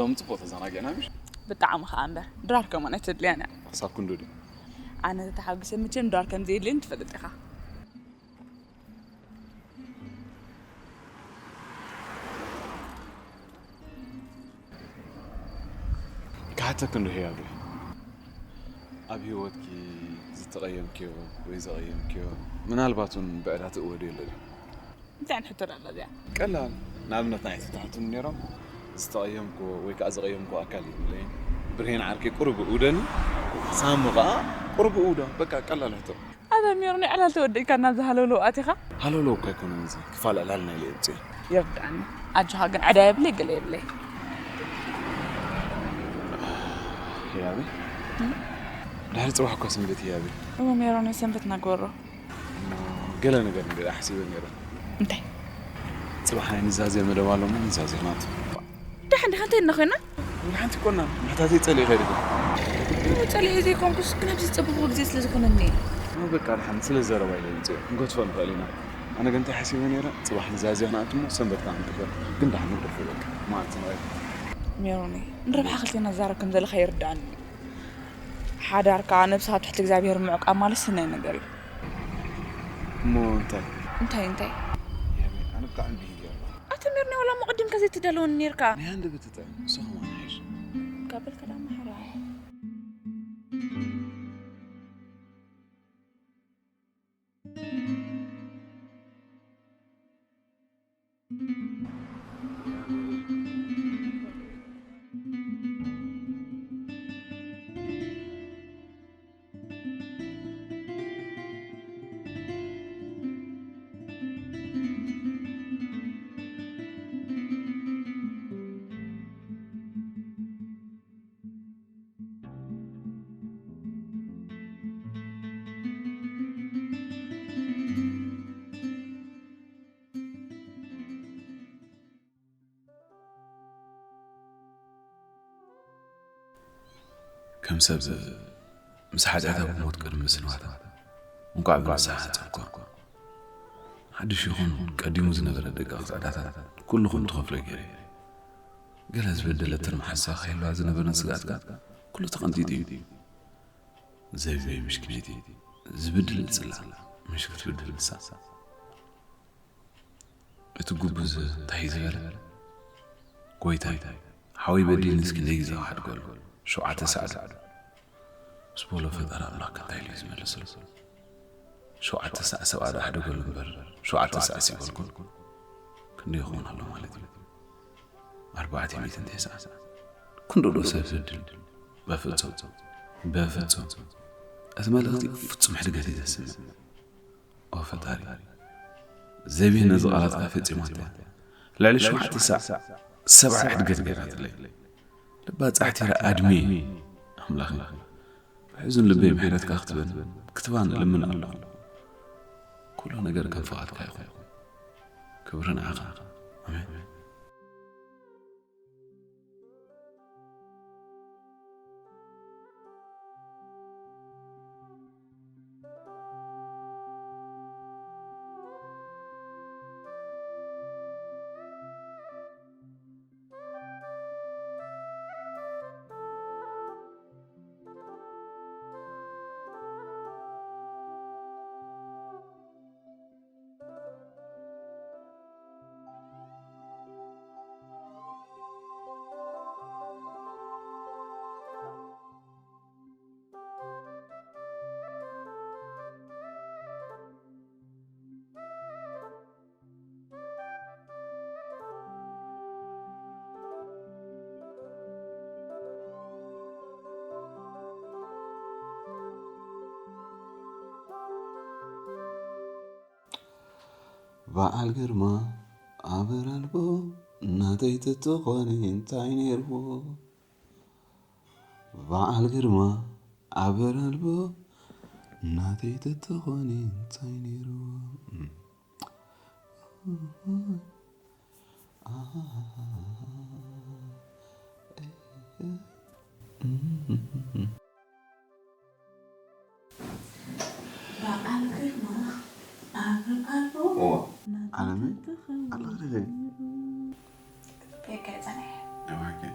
ሎም ጽቡቕ ተዘናጊዕና ምሽ? ብጣዕሚ ኸኣ እምበር፣ ድራር ከማን ኣይተድልያን እያ። ክሳብ ክንዱ ድዩ? ኣነ ተተሓጒሰ መቸም ድራር ከም ዘየድልየኒ ትፈልጥ ኢኻ። ክሓተኪ እንዶ ህያብ፣ ኣብ ህይወትኪ ዝተቐየምክዮ ወይ ዘቐየምክዮ፣ ምናልባት እውን ብዕዳ ትእወድዮ ኣሎ ድዩ? እንታይ ዓይነት ሕቶ ደኣ እዚኣ? ቀላል። ንኣብነት ንዓይ ተታሕቱኒ ነይሮም፣ ዝተቐየምክዎ ወይ ከኣ ዘቐየምክዎ ኣካል ይብለይን። ብርሄን ዓርከይ ቁሩብ እውደኒ፣ ሳሚ ከኣ ቁሩብ እውዶ። በቃ ቀላል ሕቶ። ኣታ ሜሮን፣ ዕላል ተወዲእካ እናዚ ሃለውለው ኣቲኻ? ሃለውለው እኮ ኣይኮነን እዚ፣ ክፋል ዕላልና ኢለ እየ ኣምፅኤ። ይርድኣኒ። ኣጆኻ ግን ዕዳ የብለይ፣ ገለ የብለይ። ህያበይ፣ ድሕሪ ጽባሕ እኮ ሰንበት ህያበይ። እሞ ሜሮን፣ ሰንበት ናግበሮ። ገለ ነገር ነገር ኣሕሲበ ነይረ። እንታይ? ጽባሕ ናይ ኑዛዜ መደብ ኣሎ፣ ኑዛዜ ናቱ። ደሓን ደሓን እንታይ እና ኮይና? ሓንቲ ኮና፣ ምሕታተይ ጸሊእ ከይድኩ። እሞ ጸሊኤ ዘይኮንኩስ፣ ግን ኣብዚ ዝጸበኹዎ ግዜ ስለ ዝኾነኒ። እሞ በቃ ደሓን፣ ስለ ዘረባ ኢለ ይምጽእ። ክንገድፎ ንኽእል ኢና። ኣነ ግን እንታይ ሓሲበ ነይረ፣ ጽባሕ ኑዛዜ ክንኣቱ እሞ ሰንበት ከኣ ንግበር። ግን ደሓን ንግደፎ በቃ። መዓልቲ ንቕየር። ሜሮነይ፣ ንረብሓ ክልቴና ንዛረብ ከም ዘለኻ ይርድኣኒ። ሓዳርካ፣ ነብስኻ ኣብ ትሕቲ እግዚኣብሔር ምዕቃብ ማለት ስናይ ነገር እዩ። እሞ እንታይ? እንታይ እንታይ? የመን፣ ኣነ ብጣዕሚ ብሂል እየ ኣለኹ። ኣቲ ሜሮነይ፣ ዋላ እሞ ቀዲምካ ዘይትዳለወኒ ኔርካ። ናይ ሃንደበት ትጥዕም፣ ንሱ ኸማን ይሓይሽ። ካብ በልካ ደኣ መሓራ። ከም ሰብ ምስ ሓጢኣታ ብሞት ቅድሚ ምስንባታ፣ እንቋዕ ብንስሓ ሓጸብኳ። ሓድሽ ይኹን ቀዲሙ ዝነበረ ደቂቕ ጸዕዳታት፣ ኩሉ ከም ትኸፍሎ ገይረ። ገለ ዝበደለትን መሓሳ ከይህልዋ ዝነበረን ስግኣት ከኣ፣ ኩሉ ተቐንጢጡ እዩ። ዘቢበይ ምሽኪነይቲ፣ ዝብድል እጽላ፣ ምሽ ክትብድል ንሳ። እቲ ጉቡዝ እንታይ እዩ ዝበለ? ጎይታይ፣ ሓወይ በዲልኒ እስኪ ክንደይ ግዜ ክሓድገሉ? ሸውዓተ ሳዕ ዶ? ምስ በሎ ፈጣሪ ኣምላኽ ከ እንታይ ኢሉ እዩ ዝመለሰሉ? ሸውዓተ ሳዕ ሰብኣ ዶ ኣሕደገሉ እምበር፣ ሸውዓተ ሳዕ ሲ በልኩ። ክንደይ ይኸውን ኣሎ ማለት እዩ? ኣርባዕተ ሚእትን ተስዓ። ክንዶ ዶ ሰብ ዝብድል? በፍጹም። በፍጹም። እቲ መልእኽቲ ፍጹም ሕድገት እዩ ዘስምዕ። ኦ ፈጣሪ፣ ዘቢህ ነዚ ቃላትካ ፈጺማቶ እያ። ልዕሊ ሸውዓተ ሳዕ ሰብዓ ሕድገት ገይራትለይ። ልባ ጻሕቲራ ኣድሚ። ኣምላኸይ፣ ብሕዙን ልበይ ምሕረትካ ክትበን ክትባን እልምን ኣለኹ። ኩሉ ነገር ከም ፍቓድካ ይኹን። ክብሪ ንዓኻ። ኣሜን። በዓል ግርማ ኣበር ኣልቦ ናተይ ተትኾኒ እንታይ ነይርዎ? በዓል ግርማ ኣበር ኣልቦ ናተይ ተትኾኒ እንታይ ነይርዎ? በዓል ግርማ ኣበር ኣልቦ እዋ፣ ናተይ ዓለመይ ተትኾኒ ኣለኽልኸይ። በቃ ጸናሕ። እባክህ።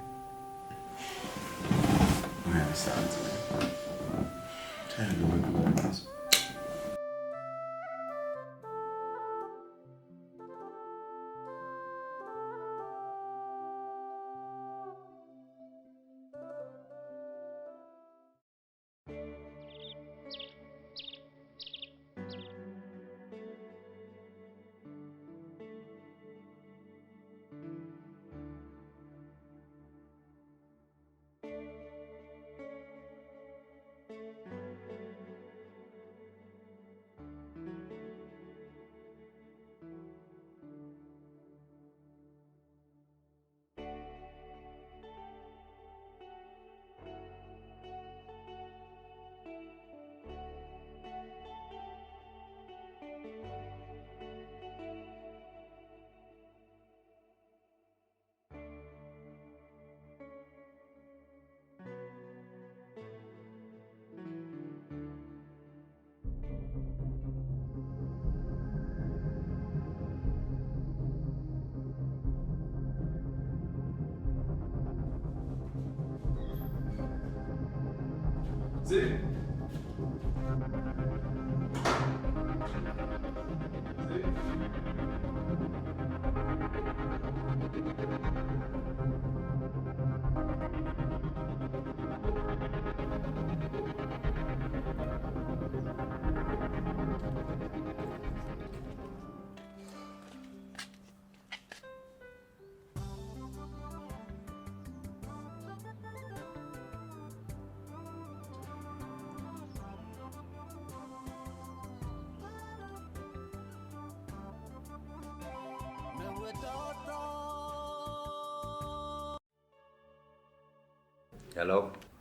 ሄሎ።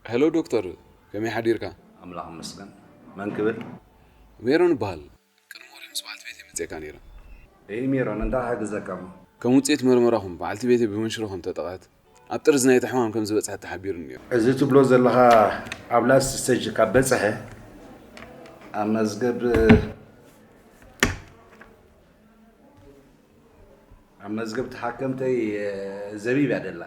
ሄሎ ዶክተር፣ ከመይ ሓዲርካ? ኣምላኽ ይመስገን። መን ክብል? ሜሮን እበሃል። ቅድሚ ወርሒ ምስ በዓልቲ ቤተይ መጺኤካ ነይረ። እይ ሜሮን፣ እንታይ ክሕግዘካ እሞ? ከም ውጽኢት መርመራኹም፣ በዓልቲ ቤተይ ብመንሽሮ ከም ተጠቕዐት፣ ኣብ ጥርዚ ናይቲ ሕማም ከም ዝበጽሐት ተሓቢሩኒ ነይሩ። እዚ ትብሎ ዘለኻ ኣብ ላስት ስቴጅ ካብ በጽሐ፣ ኣብ መዝገብ ኣብ መዝገብ ተሓከምተይ ዘቢብ እያ ደላ።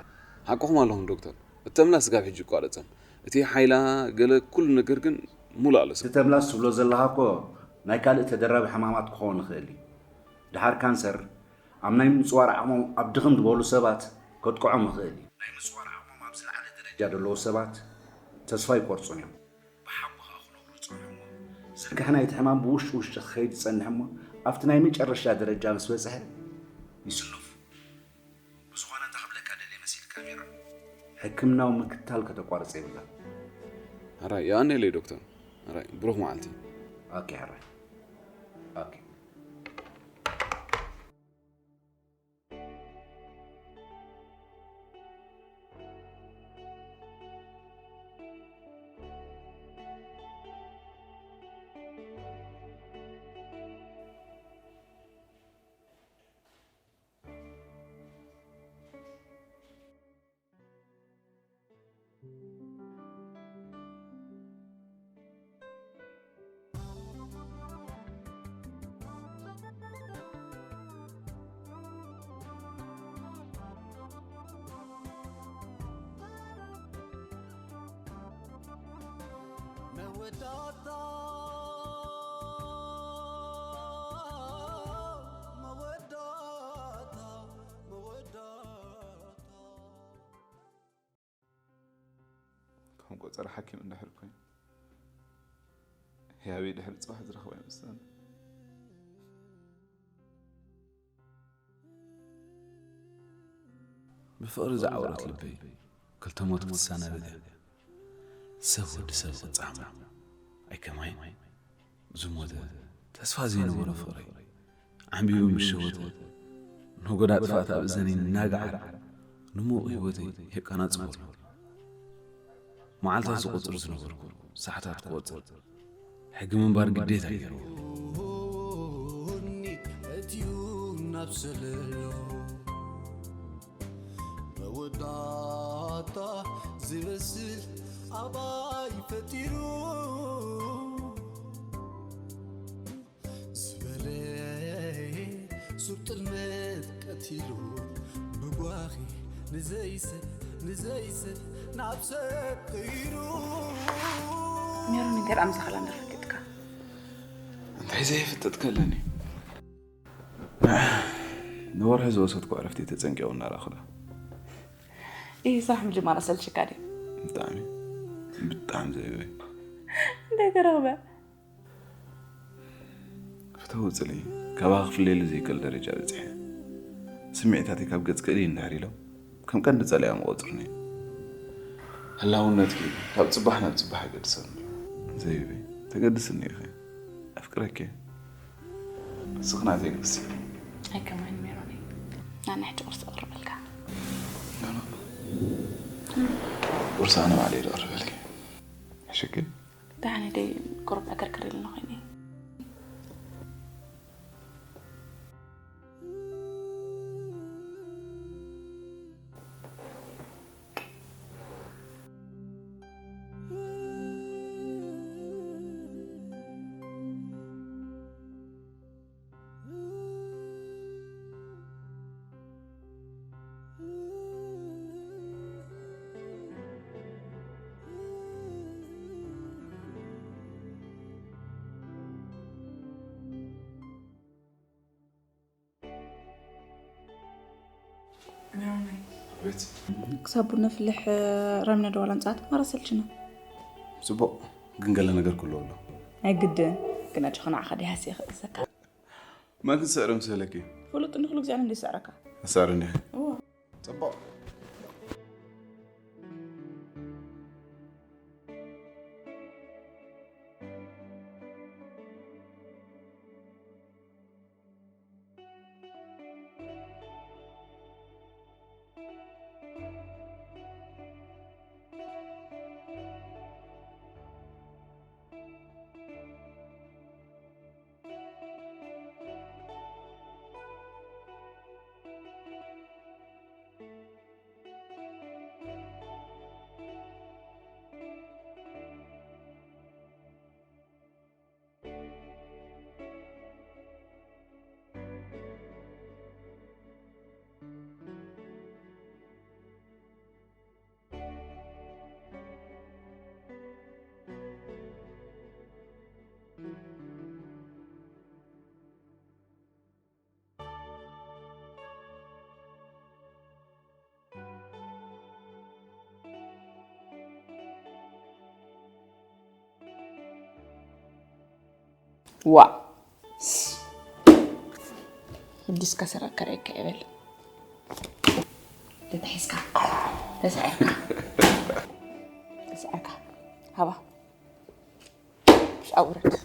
ሓቅኹም ኣለኹም ዶክተር፣ እተምላስ ስጋብ ሕጂ ይቋረጸን። እቲ ሓይላ ገለ ኩሉ ነገር ግን ሙሉእ ኣሎ ሰብ። እተምላስ ትብሎ ዘለኻ እኮ ናይ ካልእ ተደራቢ ሕማማት ክኸውን ይኽእል እዩ። ድሓር ካንሰር ኣብ ናይ ምጽዋር ዓቕሞም ኣብ ድኽም ዝበሉ ሰባት ከጥቅዖም ይኽእል እዩ። ናይ ምጽዋር ዓቕሞም ኣብ ዝለዓለ ደረጃ ዘለዉ ሰባት ተስፋ ኣይቆርጹን እዮም። ብሓቦ ኸኣ ክነብሩ ይጸንሑ እሞ፣ ዝርግሐ ናይቲ ሕማም ብውሽጢ ውሽጢ ክኸይድ ይጸንሕ እሞ፣ ኣብቲ ናይ መጨረሽታ ደረጃ ምስ በጽሐ ይስነፉ። ብዝኾነ እንታይ ክብለካ ደልየ መሲልካ ሜሮን፣ ሕክምናዊ ምክትታል ከተቋርጽ የብላን። ሕራይ የቐንየለይ ዶክተር። ሕራይ ብሩኽ መዓልቲ። ኦኬ ሕራይ ኦኬ። ከም ቆጸራ ሓኪም እንድሕር ኮይኑ ህያበይ ድሕሪ ጽባሕ ዝረኽቦ ኣይመስለኒ። ብፍቕሪ ዝዓወረት ልበይ ክልተ ሞት ክትሰናበት እያ። ሰብ ወዲ ሰብ ክጻዕሞ ኣይከማይ ዝሞተ ተስፋ ዘይነበሮ ፍቕረይ ዓምቢቡ ምስ ሸወተ ንጎዳ ጥፍኣት ኣብ እዘነይ እናገዓረ ንሙቕ ህይወተይ የቀናጽቦ ኣለኹ። መዓልታት ዝቖጽር ዝነበርኩ ሰዓታት ክቖጽር ሕጊ ምንባር ግዴታ ገይርዎ። እትዩ ናብ ሰለሎ መወዳእታ ዝመስል ኣባይ ፈጢሩ ዝበለ ሱብ ጥልመት ቀቲሉ ብጓኺ ንዘይሰብ ንዘይሰብ ናብ ሰብ ቀይሩ ሜሮን እንታይ ደኣ ምሳኻ ላንደር ፈጢጥካ? እንታይ ዘይፍጥጥ ከለኒ ንወርሒ ዝወሰድኩ ዕረፍቲ ተጸንቂቑ እናረኣኹ ዶ ይህ ስራሕ ምጅማር ኣሰልችካ ድዩ? ብጣዕሚ ብጣዕሚ ዘይበይ እንታይ ተረኽበ? ፍትዊ ጽልኢ ካባኻ ክፍለየሉ ዘይክእል ደረጃ በጺሐ ስምዒታተይ ካብ ገጽ ክእልይ እንድሕር ኢሎም ከም ቀንዲ ጸላኢኦም ይቖጽሩኒ እዮም ህላውነትኪ ካብ ጽባሕ ናብ ጽባሕ የገድሰኒ እዩ ዘይበይ ተገድስኒ ኢኺ ኣፍቅረኪ እየ ንስኺ ናተይ ንግስቲ ኣይከማን ሜሮነይ ናና ሕጂ ቁርሲ ቀርበልካ ቁርሲ ኣነ ባዕለይ ዝቐርበልኪ ሕሽኪ ደሓን ደይ ቁሩብ ዕክርክር ኢልና ኮይነ ቤት ክሳብ ቡን ነፍልሕ ረምነ ደዋላ ምጽኣት ማራ ሰልችና። ጽቡቕ ግን ገለ ነገር ክህልዎ ኣሎ። ኣይግድን ግን ኣጆኻ ንዓኻ ዲሃሲ ይኽእዘካ። መን ክስዕር ምሰለኪ? ፍሉጥ ንኹሉ ግዜ ኣነ እንድስዕረካ። ክስዕር እንዲኺ። ጽቡቕ ዋእ፣ ዲስካ ሰረከረካ ይበል። ተታሒዝካ፣ ተሳዒርካ፣ ተሳዒርካ። ሃባ፣ ብሻ ውረድ።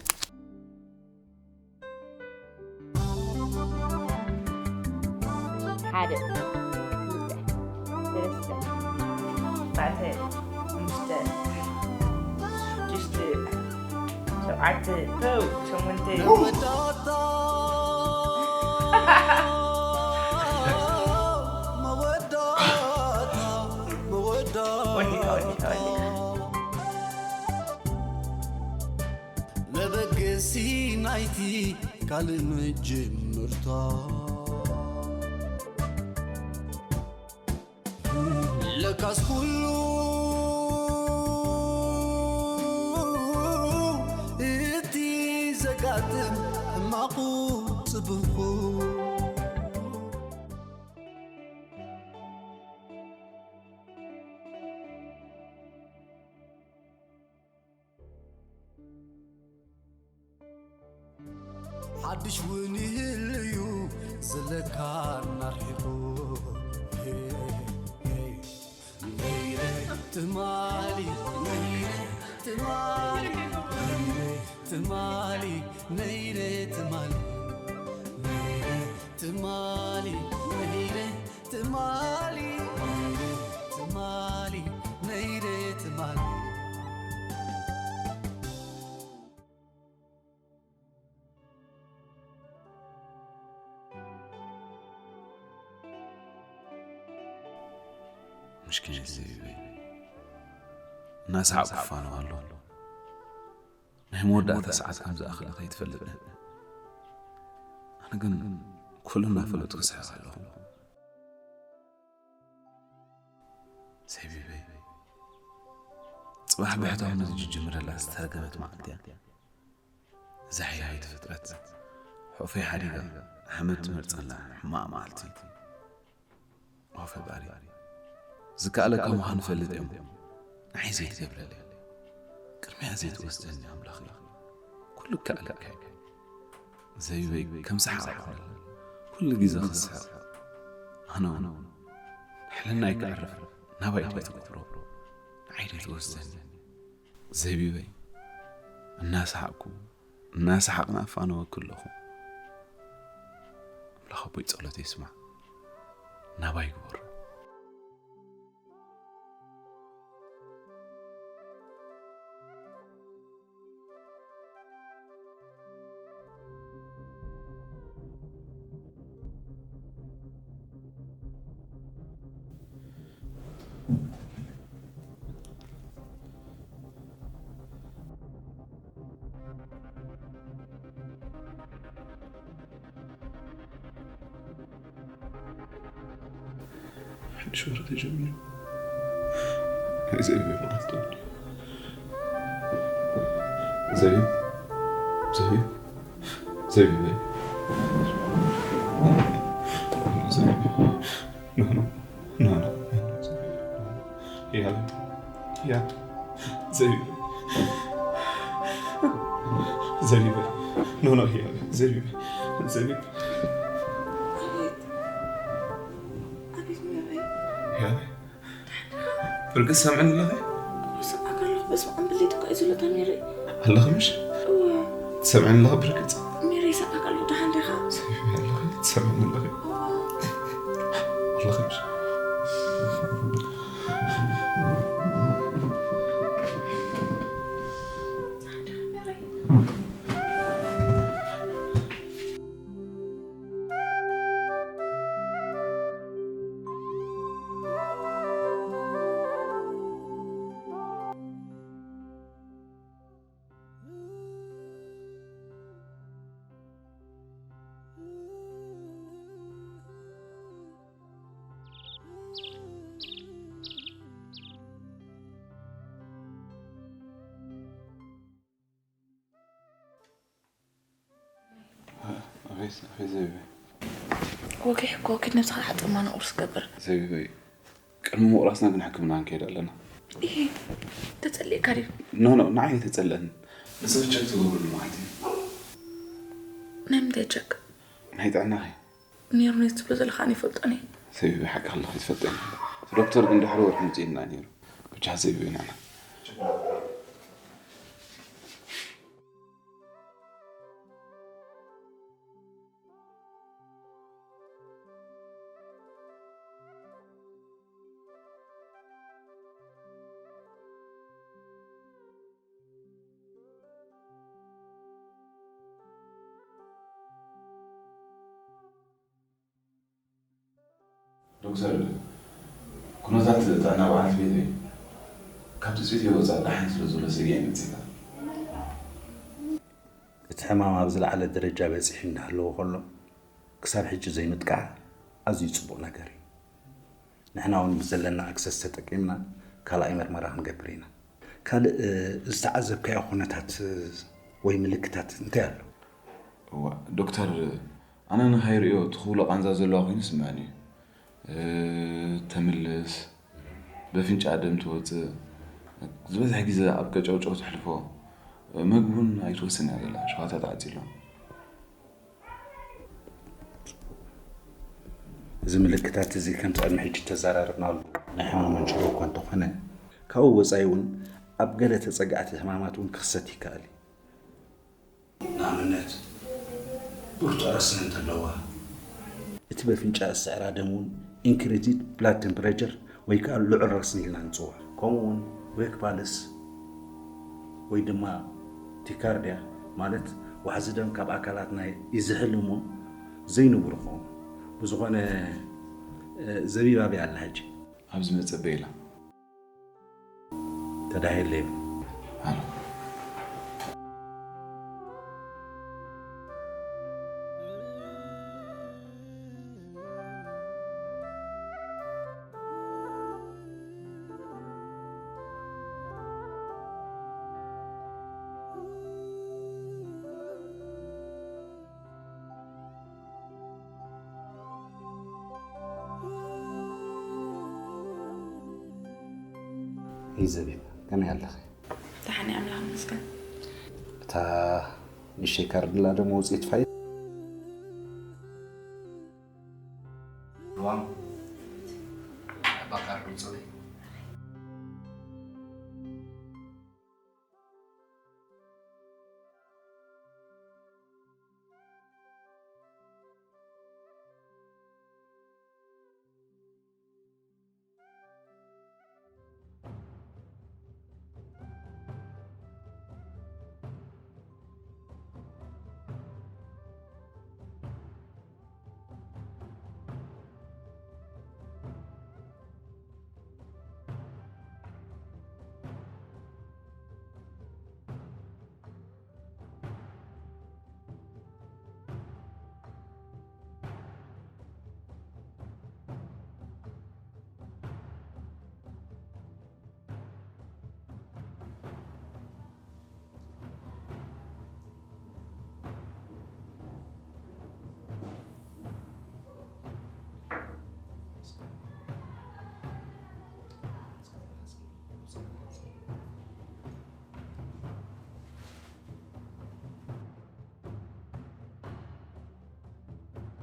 ሓደ፣ ክልተ፣ ሰለስተ፣ ኣርባዕተ፣ ሓሙሽተ፣ ሽዱሽተ፣ ሸውዓተ፣ ተው፣ ሸሞንተ። ወዲኻ፣ ወዲኻ፣ ወዲኻ። መበገሲ ናይቲ ካልእ መጀመርታ። ለካስ ኩሉ እቲ ዘጋጥም ሕማቑ ጽቡቑ። ሓድሽ እውን ይህልዩ ዝለካ እናርሒቑ። ነይረ ትማሊ፣ ነይረ ትማሊ፣ ነይረ ትማሊ፣ ነይረ ትማሊ፣ ነይረ ትማሊ፣ ነይረ ትማሊ፣ ነይረ ትማሊ፣ ነይረ ትማሊ። ምስኪን ዘቢበይ እናሰሓቕኩ ክፋነው ኣሎ። ናይ መወዳእታ ሰዓት ከም ዝኣኽለ ከይትፈልጥ። ኣነ ግን ኩሉ እናፈለጥኩ ክስሕቕ ኣለኹ። ዘቢበይ፣ ጽባሕ ብሕታውነት ዝጅምረላ ዝተረገመት መዓልቲ እያ። እዛ ሕያይቲ ፍጥረት፣ ሑፈይ ሓዲጋ ሓመድ ትመርጸላ ሕማቕ መዓልቲ። ኦ ፈጣሪ፣ ዝከኣለካ ምዃኑ እፈልጥ እየ እሞ፣ ንዓይ ዘይትገብረለይ፣ ቅድሚያ ዘይትወስደኒ ኣምላኸይ፣ ኩሉ ይከኣለካ እዩ። ዘቢበይ ከም ሰሓቕ ኣይኮነን፣ ኩሉ ግዜ ክስሕቕ። ኣነ እውን ሕልናይ ከዕርፍ ናባይ ደይትገብሮ፣ ንዓይ ደይትወስደኒ። ዘቢበይ እናሰሓቕኩ እናሰሓቕና እፋነወኪ ኣለኹ። ኣምላኽ ኣቦይ ጸሎተይ ይስማዕ፣ ናባይ ግበሮ። ሓድሽ ወረ ተጀሚሩ። ናይ ዘቢብ መዓልቲ። ዘቢብ፣ ዘቢብ፣ ዘቢብ፣ ዘቢብ። No, no, no, no, no. Hija, hija. ዘቢብ፣ ዘቢብ። No, no, hija, ዘቢብ፣ ዘቢብ። ኣቤት መበይ። ያ፣ ብርግጽ ሰምዕኒ ኣለኺ? እወ፣ ሰምዓካ ኣለኹ። በስመ ኣብ፣ ብለይቲ እኮ እየ ዝብለካ ነይረ። ኣለኺ ምሽ? እወ። ትሰምዕኒ ኣለኺ ብርግጽ? ሜሪ፣ ሰምዓካ ኣለኹ። ደሓን ዲኻ? ሰሚዐ ኣለኺ? ትሰምዕኒ ኣለኺ? እወ። ኣለኺ ምሽ? ደሓን ዲኻ ሜሪ? ኣቤት፣ ኣቤት ዘቢበይ። ወኪሕ እኮ፣ ወኪሕ ነብስኻ ሓጥማና ቁርሲ ገብር። ዘቢበይ፣ ቅድሚ ምቑራስና ግን ሕክምና ክንከይድ ኣለና። ኢሂ፣ ተጸሊእካ ድዩ? ኖ፣ ኖ፣ ንዓይ ኣይተጸልአን። ንስኺ ቸክ ትገብርሉ መዓልቲ እዩ። እንታይ ቸክ? ናይ ጥዕናኺ? ነይሩ ነቲ ትብሎ ዘለኻ ኣነ ይፈልጦን እየ። ሰቢበ ሓቂ ከለኺ ትፈልጠኒ። እቲ ዶክተር ግን ድሕሪ ወርሒ መጺኡና ነይሩ። ብቻ ሰቢበ ኢና። ዶክተር፣ ኩነታት ጥዕና በዓልቲ ቤተይ ካብ ትጽቢተይ ወጻኢ ደሓን ስለ ዘሎ ስግኤ መጺእካ። እቲ ሕማም ኣብ ዝለዓለ ደረጃ በጺሑ እንዳሃለወ ከሎ ክሳብ ሕጂ ዘይምጥቃዕ ኣዝዩ ጽቡቕ ነገር እዩ። ንሕና እውን ብዘለና ኣክሰስ ተጠቂምና ካልኣይ መርመራ ክንገብር ኢና። ካልእ ዝተዓዘብካዮ ኩነታት ወይ ምልክታት እንታይ ኣሎ? እዋ ዶክተር፣ ኣነ ንኸይርእዮ ትኽውሎ ቃንዛ ዘለዋ ኮይኑ ይስምዐኒ እዩ። ተምልስ፣ በፍንጫ ደም ትወፅእ፣ ዝበዝሕ ግዜ ኣብ ቀጨውጨው ተሕልፎ፣ መግቢ እውን ኣይትወስን እያ ዘላ፣ ሸዋታ ተዓፂሎም። እዚ ምልክታት እዚ ከምቲ ቅድሚ ሕጂ እተዘራረብናሉ ናይ ሕማም መንጭሮ እኳ እንተኾነ፣ ካብኡ ወጻኢ እውን ኣብ ገለ ተጸጋዕቲ ሕማማት እውን ክኽሰት ይከኣል እዩ። ንኣብነት፣ ብርቱዕ ረስኒ እንተለዋ፣ እቲ በፍንጫ ዝስዕራ ደም እውን ኢንክሪዝድ ብላድ ቴምፕሬቸር ወይ ከኣ ልዑል ረስኒ ኢልና ንጽውዖ። ከምኡ እውን ዌክ ፓልስ ወይ ድማ ቲካርድያ ማለት ዋሕዚ ደም ካብ ኣካላትና ይዝሕል እሞ ዘይንቡር ክኸውን። ብዝኾነ፣ እ፣ ዘቢብ ኣበይ ኣላ ሕጂ? ኣብ ዝመጸ ቤላ። ተዳሂለ እዩ። ኣላ። ይዘቢብ፣ ከመይ ኣለኺ? ደሓን እየ፣ ኣምላኽ ይመስገን። እታ ንእሽተይ ካርድ ኣላ ዶ መውፅኢት ፋይል? እዋ፣ እባ ካርድ ውፅእ በይ።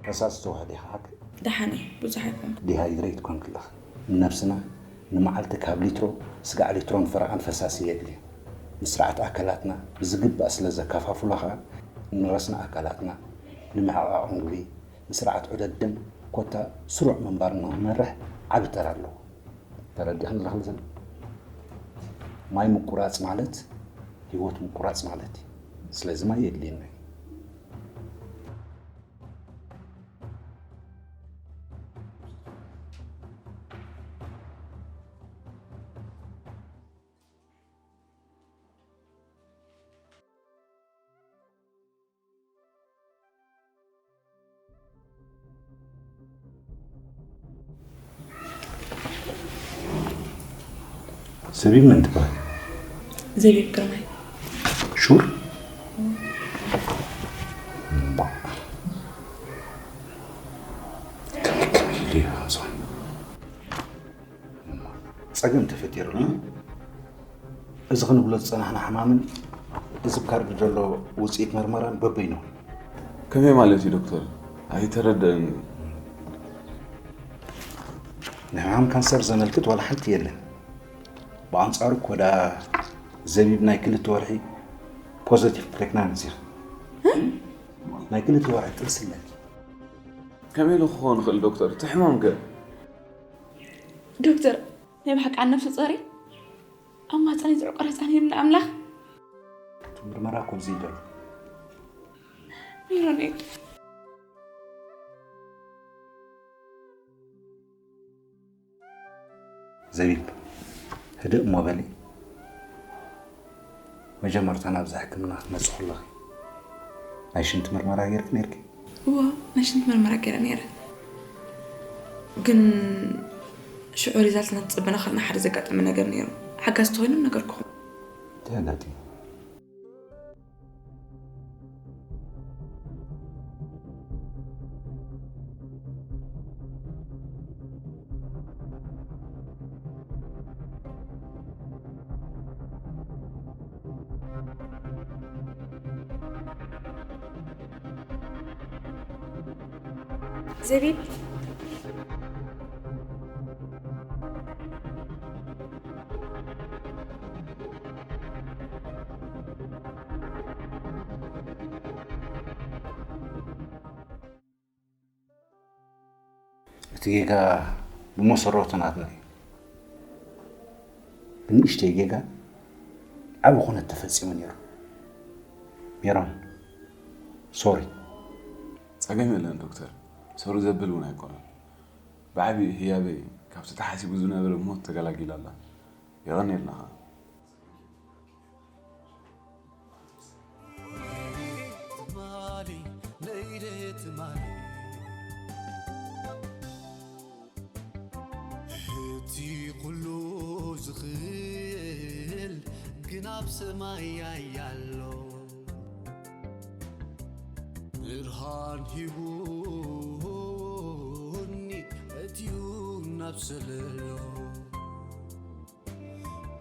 ፈሳሲ ትወሃድ ኢኻ ሓቂ? ደሓን እየ፣ ብዙሕ ኣይኮንኩ። ዲሃይድሬት ኮንክ ኣለኻ። ንነብስና ንመዓልቲ ካብ ሊትሮ ስጋዕ ሊትሮን ፈረቓን ፈሳሲ የድልዮ። ንስርዓት ኣካላትና ብዝግባእ ስለ ዘከፋፍሎ ኸኣ ንረስኒ ኣካላትና፣ ንምሕቓቕ ምግቢ፣ ንስርዓት ዑደት ደም ኮታ ስሩዕ ምንባር ንኽመርሕ ዓቢ ተራ ኣለዎ። ተረዲእኽኒ ኣለኽልዘን? ማይ ምቁራጽ ማለት ህይወት ምቁራጽ ማለት እዩ። ስለዚ ማይ የድልየና እዩ። ዘቢብ መን ትበሃል? ዘቢብ ግርማይ። ሹር? እምባ። ከመይ፣ ከመይ ኢሉ እዩ ዝኸውን? ጸገም ተፈጢሩሉ። እዚ ክንብሎ ዝጸናሕና ሕማምን እዚ ኣብ ካርድ ዘሎ ውጽኢት መርመራን በበይኑ። ከመይ ማለት እዩ ዶክተር? ኣይተረደእን። ንሕማም ካንሰር ዘመልክት ዋላ ሓንቲ የለን። ብኣንጻሩ ኮዳ ዘቢብ ናይ ክልተ ወርሒ ፖዘቲቭ ፕሬግናንሲ ኢኻ። ናይ ክልተ ወርሒ ጥንሲ ኣለኪ። ከመይ ኢሉ ክኸውን ይኽእል ዶክተር? እቲ ሕማም ከ? ዶክተር፣ ናይ ብሓቂ ኣብ ነፍሲ ጾሪ ኣብ ማህጸነይ ዝዕቆረ ህጻን ነይሩ ንኣምላኽ። እቲ ምርመራ እኮ ኣብዚ እዩ ዘሎ። ሜሮነይ። ዘቢብ፣ ህድእ እሞ በሊ። መጀመርታ ናብዚ ሕክምና ክትመፂ ከለኺ ናይ ሽንቲ ምርመራ ጌርኪ ነይርኪ? እወ፣ ናይ ሽንቲ ምርመራ ገይረ ነይረ። ግን ሽዑ ሪዛልት እናተፀበና ከለና ሓደ ዘጋጠመ ነገር ነይሩ። ሓጋዚ ተኾይኑ ነገርኩኹም። እንታይ ኣጋጢሙ? ዘቢብ። እቲ ጌጋ ብመሰረቱ ናትና እዩ። ብንእሽተይ ጌጋ ዓቢ ኩነት ተፈጺሙ ነይሩ። ሜሮን፣ ሶሪ። ጸገም የለን ዶክተር፣ ሶሪ ዘብል እውን ኣይኮነን። ብዓቢኡ ህያበይ ካብቲ ተሓሲቡ ዝነበረ ሞት ተገላጊላ ኣላ። የቐንየልና ኸኣ። ትማሊ ነይረ ትማሊ እቲ ኩሉ ዝኽእል ግን ኣብ ሰማይ ያያሎ ብርሃን ሂቡኒ እትዩ ናብ ሰለሎ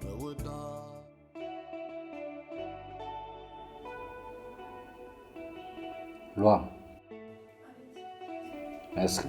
መወዳ ሉዋም እስኪ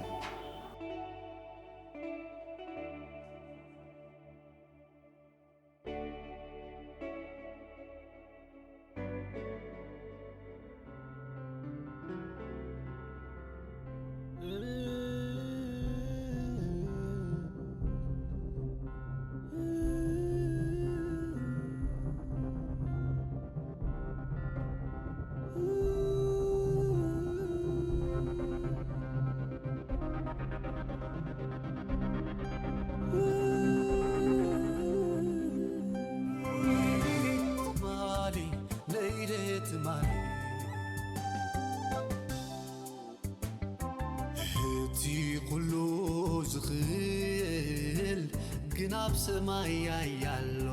ትማሊ ነይረ ትማሊ እቲ ኩሉ ዝኽእል ግን ኣብ ሰማይ ያያሎ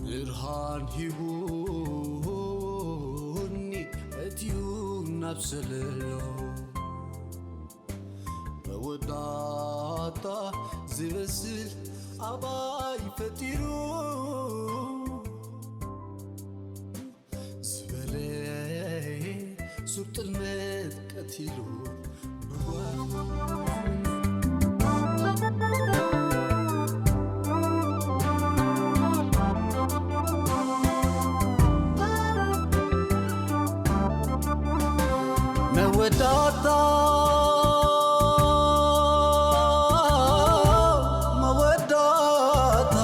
ብርሃን ሂቡኒ እትዩ ናብ ሰለሎ መወዳእታ ዝመስል ኣባይ ፈጢሩ ዝበለ ሱር ጥልመት ቀቲሉ መወዳእታ መወዳእታ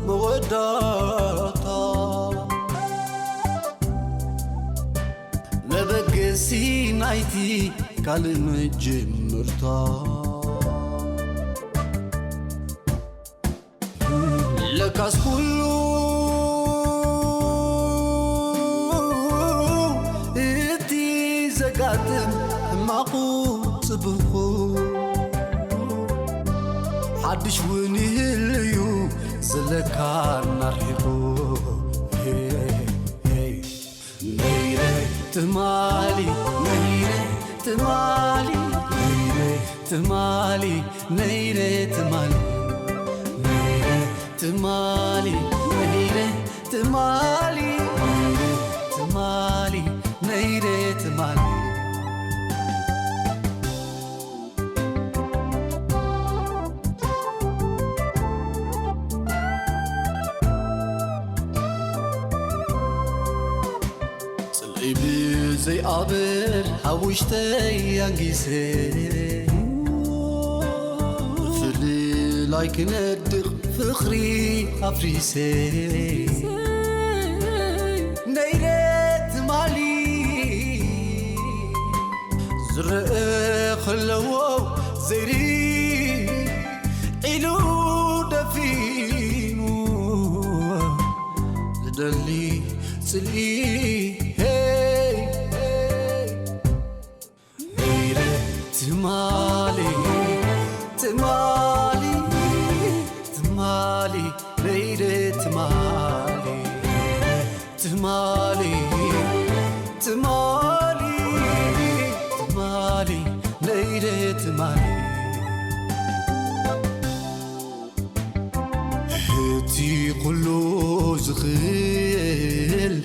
መወዳእታ መበገሲ ናይቲ ካልእ መጀመርታ ለካስ ኩሉ እቲ ዘጋጥም ሕማቑ ጽቡቑ ሓድሽ እውን ይህልዩ ዘለካ እናርሒቑ ነይረ ትማሊ ነይረ ትማሊ ነይረ ትማሊ ነይረ ትማሊ ነይረ ትማሊ ነይረ ትማሊ ነይረ ትማሊ ጽልኢ ብዘይኣበር ኣብ ውሽጠይ ኣንጊሰ፣ ፍልላይ ክነድቕ ፍቕሪ ኣፍሪሰ። ነይረ ትማሊ ዝረአ ከለዎ ዘይሪ ኢሉ ደፊኑ ዝደሊ ጽልኢ፣ ሄይ፣ ሄይ። ነይረ ትማሊ፣ ትማሊ፣ ትማሊ፣ ነይረ ትማሊ፣ ትማሊ፣ ትማሊ፣ ትማሊ፣ ነይረ ትማሊ። እቲ ኩሉ ዝኽእል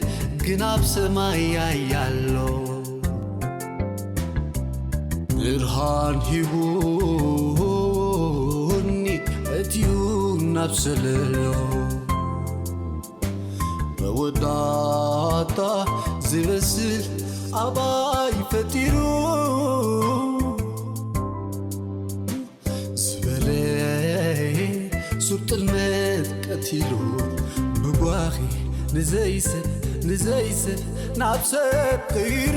ግን ኣብ ሰማይ ያያሎ ብርሃን ሂቡኒ እትዩ ናብ ሰለሎ መወዳእታ ዝመስል ኣባይ ፈጢሩ ዝበለ ሱር ጥልመት ቀቲሉ ብጓኺ ንዘይሰ ንዘይሰ ናብ ሰብ ቀይሩ